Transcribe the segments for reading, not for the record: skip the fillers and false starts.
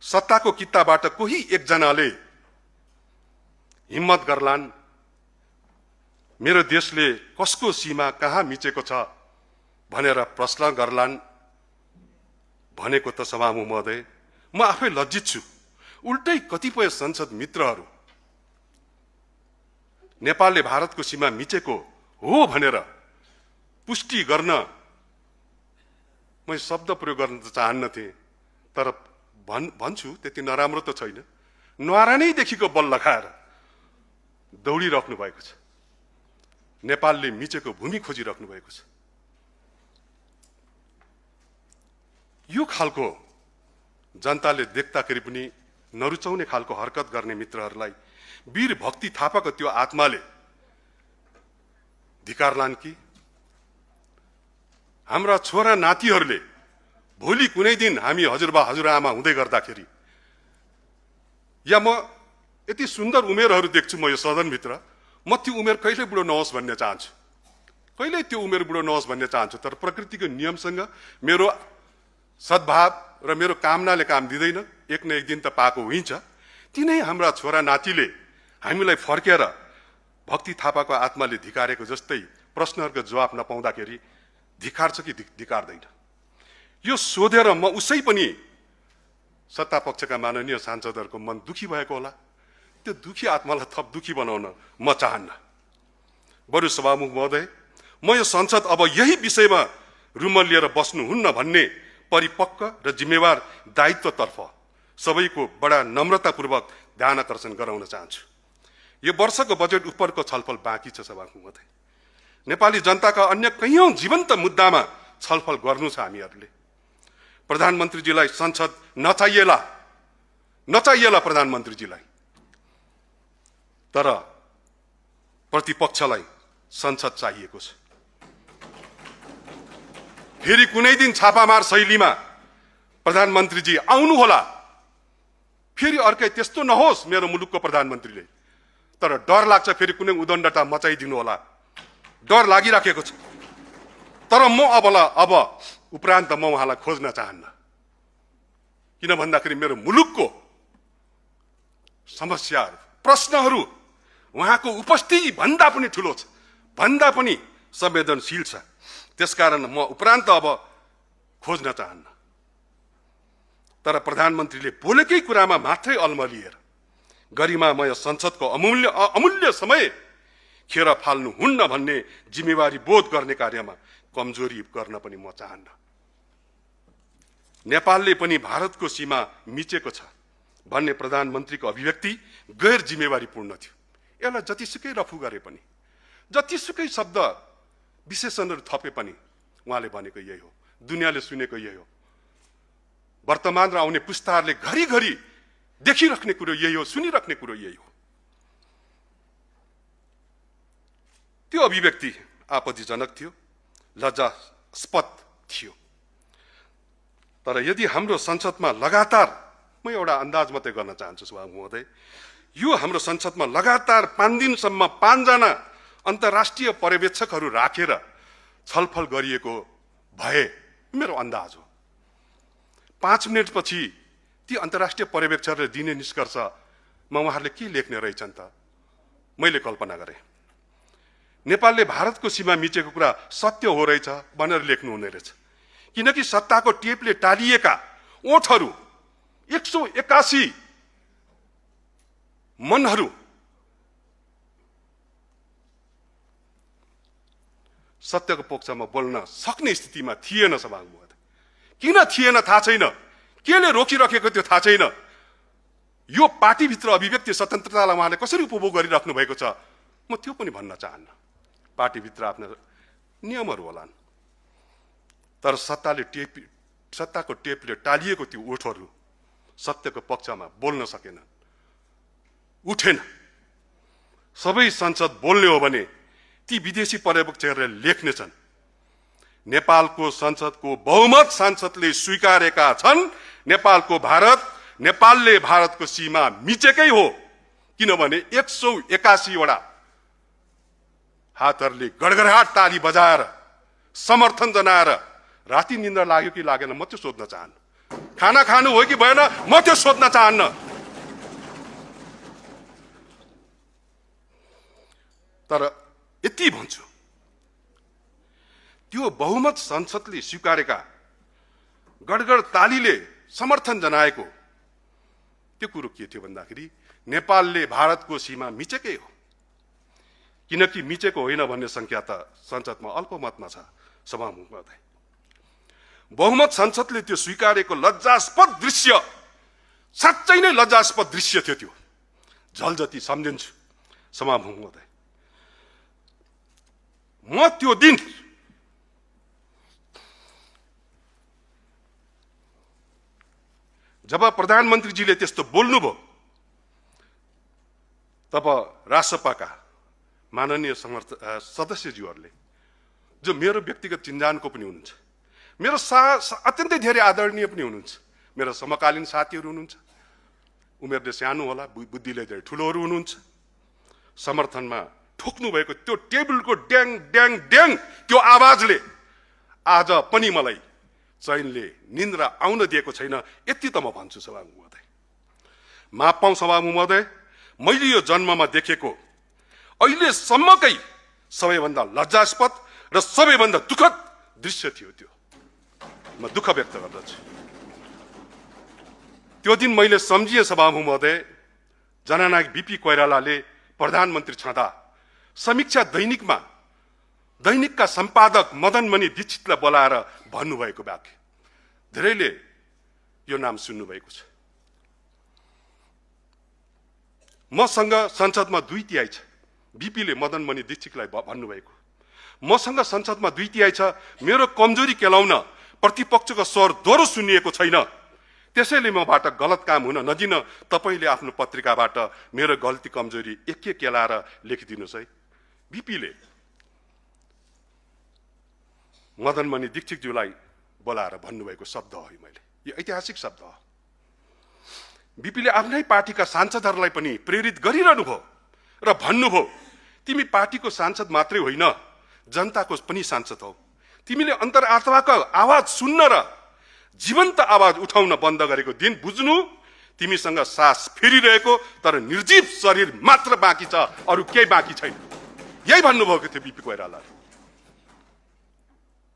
सत्ताको कित्ताबाट कोही एकजनाले हिम्मत गर्लान् मेरो देशले कसको सीमा कहाँ मिचेको छ भनेर प्रश्न गर्लान् भनेको त सभामुख महोदय म आफै लज्जित छु। उल्टै कतिपय संसद मित्रहरू नेपालले भारतको सीमा मिचेको हो भनेर पुष्टि गर्न म शब्द प्रयोग गर्न त चाहन्नथे, तर भन्छु त्यति नराम्रो त छैन। न्वारानैदेखिको बल लगाएर दौडिराख्नु भएको छ। नेपालले मिचेको भूमि खोजिराख्नु भएको छ। यो खालको जनताले देख्दाखेरि पनि नरुचाउने खालको हरकत गर्ने मित्रहरूलाई वीर भक्ति थापाको त्यो आत्माले धिक्कारलान् कि हाम्रा छोरा नातिहरूले भोलि कुनै दिन हामी हजुरबा हजुरआमा हुँदै गर्दाखेरि या म यति सुन्दर उमेरहरू देख्छु म यो सदनभित्र, म त्यो उमेर कहिले बुढो नहोस् भन्ने चाहन्छु, कहिले त्यो उमेर बुढो नहोस् भन्ने चाहन्छु। तर प्रकृतिको नियमसँग मेरो सद्भाव र मेरो कामनाले काम दिँदैन। एक न एक दिन त पाएको हुन्छ। तिनै हाम्रा छोरा नातिले हामीलाई फर्केर भक्ति थापाको आत्माले धिकारेको जस्तै प्रश्नहरूको जवाब नपाउँदाखेरि धिक्कार्छ कि धिक्कार्दैन, यो सोधेर म उसै पनि सत्ता पक्षका माननीय सांसदहरूको मन दुखी भएको होला। त्यो दुखी आत्मालाई थप दुखी बनाउन म चाहन्न। बरु सभामुख महोदय, म यो संसद अब यही विषयमा रुमल लिएर बस्नुहुन्न भन्ने परिपक्व र जिम्मेवार दायित्वतर्फ सबैको बडा नम्रतापूर्वक ध्यान आकर्षण गराउन चाहन्छु। यो वर्षको बजेट उपरको छलफल बाँकी छ सभामुख महोदय। नेपाली जनताका अन्य कैयौं जीवन्त मुद्दामा छलफल गर्नु छ हामीहरूले। प्रधानमन्त्रीजीलाई संसद नचाहिएला प्रधानमन्त्रीजीलाई, तर प्रतिपक्षलाई संसद चाहिएको छ। फेरि कुनै दिन छापामार शैलीमा प्रधानमन्त्रीजी आउनु होला, फेरि अर्कै त्यस्तो नहोस् मेरो मुलुकको प्रधानमन्त्रीले, तर डर लाग्छ फेरि कुनै उदण्डता मचाइदिनु होला, डर लागिराखेको छ। तर म अब उपरान्त म उहाँलाई खोज्न चाहन्न, किन भन्दाखेरि मेरो मुलुकको समस्याहरू प्रश्नहरू उहाँको उपस्थिति भन्दा पनि ठुलो छ, भन्दा पनि संवेदनशील छ। त्यसकारण म उपरान्त अब खोज्न चाहन्न। तर प्रधानमन्त्रीले बोलेकै कुरामा मात्रै अल्मलिएर गरिमामय संसदको अमूल्य समय खेर फाल्नु हुन्न भन्ने जिम्मेवारी बोध गर्ने कार्यमा कमजोरी गर्न पनि म चाहन्न। नेपालले पनि भारतको सीमा मिचेको छ भन्ने प्रधानमन्त्रीको अभिव्यक्ति गैर जिम्मेवारीपूर्ण थियो। यसलाई जतिसुकै रफू गरे पनि, जतिसुकै शब्द विशेषणहरू थपे पनि उहाँले भनेको यही हो, दुनियाँले सुनेको यही हो, वर्तमान र आउने पुस्ताहरूले घरिघरि देखिराख्ने कुरो यही हो, सुनिराख्ने कुरो यही हो। त्यो अभिव्यक्ति आपत्तिजनक थियो, लज्जास्पद थियो। तर यदि हाम्रो संसदमा लगातार, म एउटा अन्दाज मात्रै गर्न चाहन्छु सभामुख महोदय, यो हाम्रो संसदमा लगातार 5 दिनसम्म 5 जना अन्तर्राष्ट्रिय पर्यवेक्षकहरू राखेर छलफल गरिएको भए मेरो अन्दाज हो, 5 मिनेटपछि ती अन्तर्राष्ट्रिय पर्यवेक्षकहरूले दिने निष्कर्षमा उहाँहरूले के लेख्ने रहेछन् त मैले कल्पना गरेँ। नेपालले भारतको सीमा मिचेको कुरा सत्य हो रहेछ भनेर लेख्नु हुने रहेछ, किनकि सत्ताको टेपले टालिएका ओठहरू 181 मनहरू सत्यको पक्षमा बोल्न सक्ने स्थितिमा थिएन सभामुख महोदय। किन थिएन थाहा छैन, केले रोकिराखेको थियो थाहा छैन। यो पार्टीभित्र अभिव्यक्ति स्वतन्त्रतालाई उहाँले कसरी उपभोग गरिराख्नु भएको छ म त्यो पनि भन्न चाहन्न। पार्टीभित्र आफ्ना नियमहरू होलान्, तर सत्ताको टेपले टालिएको त्यो ओठहरू सत्यको पक्षमा बोल्न सकेन, उठेन। सबै संसद बोल्ने हो भने ती विदेशी पर्यवेक्षकहरूले लेख्नेछन्, नेपालको संसदको बहुमत सांसदले स्वीकारेका छन् नेपालले भारतको सीमा मिचेकै हो, किनभने 181 वटा हातहरूले गडगडाट ताली बजाएर समर्थन जनाएर राति निन्द्रा लाग्यो कि लागेन म त्यो सोध्न चाहन्न। खाना खानु हो कि भएन म त्यो सोध्न चाहन्न। तर यति भन्छु, त्यो बहुमत संसदले स्वीकारेका गडगड तालीले समर्थन जनाएको त्यो कुरो के थियो भन्दाखेरि नेपालले भारतको सीमा मिचेकै हो। किनकि मिचेको होइन भन्ने संख्या त संसदमा अल्पमतमा छ। सभामुख महोदय, बहुमत संसदले त्यो स्वीकारेको लज्जास्पद दृश्य साँच्चै नै लज्जास्पद दृश्य थियो। त्यो झल जति सम्झिन्छु सभामुख महोदय। म त्यो दिन जब प्रधानमन्त्रीजीले त्यस्तो बोल्नुभयो तब राष्ट्रसभाका माननीय सदस्यज्यूहरूले, जो मेरो व्यक्तिगत चिन्जानको पनि हुनुहुन्छ, मेरो अत्यन्तै धेरै आदरणीय पनि हुनुहुन्छ, मेरो समकालीन साथीहरू हुनुहुन्छ, उमेरले सानो होला बुद्धिले धेरै ठुलोहरू हुनुहुन्छ, समर्थनमा ठोक्नु भएको त्यो टेबलको ड्याङ ड्याङ ड्याङ त्यो आवाजले आज पनि मलाई चैनले निन्द्रा आउन दिएको छैन। यति त म भन्छु सभामुख महोदय। माफ पाऊँ सभामुख महोदय, मैले यो जन्ममा देखेको अहिलेसम्मकै सबैभन्दा लज्जास्पद र सबैभन्दा दुःखद दृश्य थियो त्यो। म दुःख व्यक्त गर्दछु। त्यो दिन मैले सम्झिएँ सभामुख महोदय, जननायक बीपी कोइरालाले प्रधानमन्त्री छँदा समीक्षा दैनिकका सम्पादक मदनमणि दीक्षितलाई बोलाएर भन्नुभएको वाक्य। धेरैले यो नाम सुन्नुभएको छ। मसँग संसदमा 2/3 छ। बीपीले मदनमणि दीक्षितलाई भन्नुभएको, मसँग संसदमा 2/3 छ, मेरो कमजोरी केलाउन प्रतिपक्षको स्वर दोहोरो सुनिएको छैन, त्यसैले मबाट गलत काम हुन नदिन तपाईले आफ्नो पत्रिकाबाट मेरो गल्ती कमजोरी एक केलाएर लेखिदिनुस् है। बीपीले मदनमणि दीक्षितज्यूलाई बोलाएर भन्नुभएको शब्द हो। मैले यो ऐतिहासिक शब्द हो। बीपीले आफ्नै पार्टीका सांसदहरूलाई पनि प्रेरित गरिरहनु भयो र भन्नुभयो, तिमी पार्टीको सांसद मात्रै होइन, जनताको पनि सांसद हौ। तिमीले अन्तर्आत्माको आवाज सुन्न र जीवन्त आवाज उठाउन बन्द गरेको दिन बुझ्नु। तिमीसँग सास फेरिरहेको तर निर्जीव शरीर मात्र बाँकी छ, अरू केही बाँकी छैन। यही भन्नुभएको थियो बीपी कोइरालाले।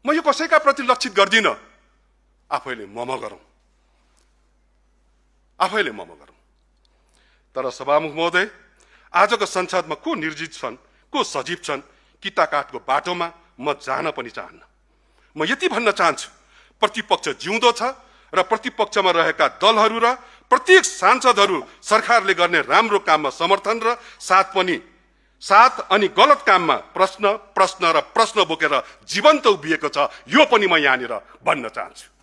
म यो कसैका प्रति लक्षित गर्दिन। आफैले मम गरौँ। तर सभामुख महोदय, आजको संसदमा को निर्जीव छन्, को सजीव छन्, किताकाटको बाटोमा म जान पनि चाहन्न। म यति भन्न चाहन्छु, प्रतिपक्ष जिउँदो छ र प्रतिपक्षमा रहेका दलहरू र प्रत्येक सांसदहरू सरकारले गर्ने राम्रो काममा समर्थन र साथ अनि गलत काममा प्रश्न बोकेर जीवन्त उभिएको छ। यो पनि म यहाँनिर भन्न चाहन्छु।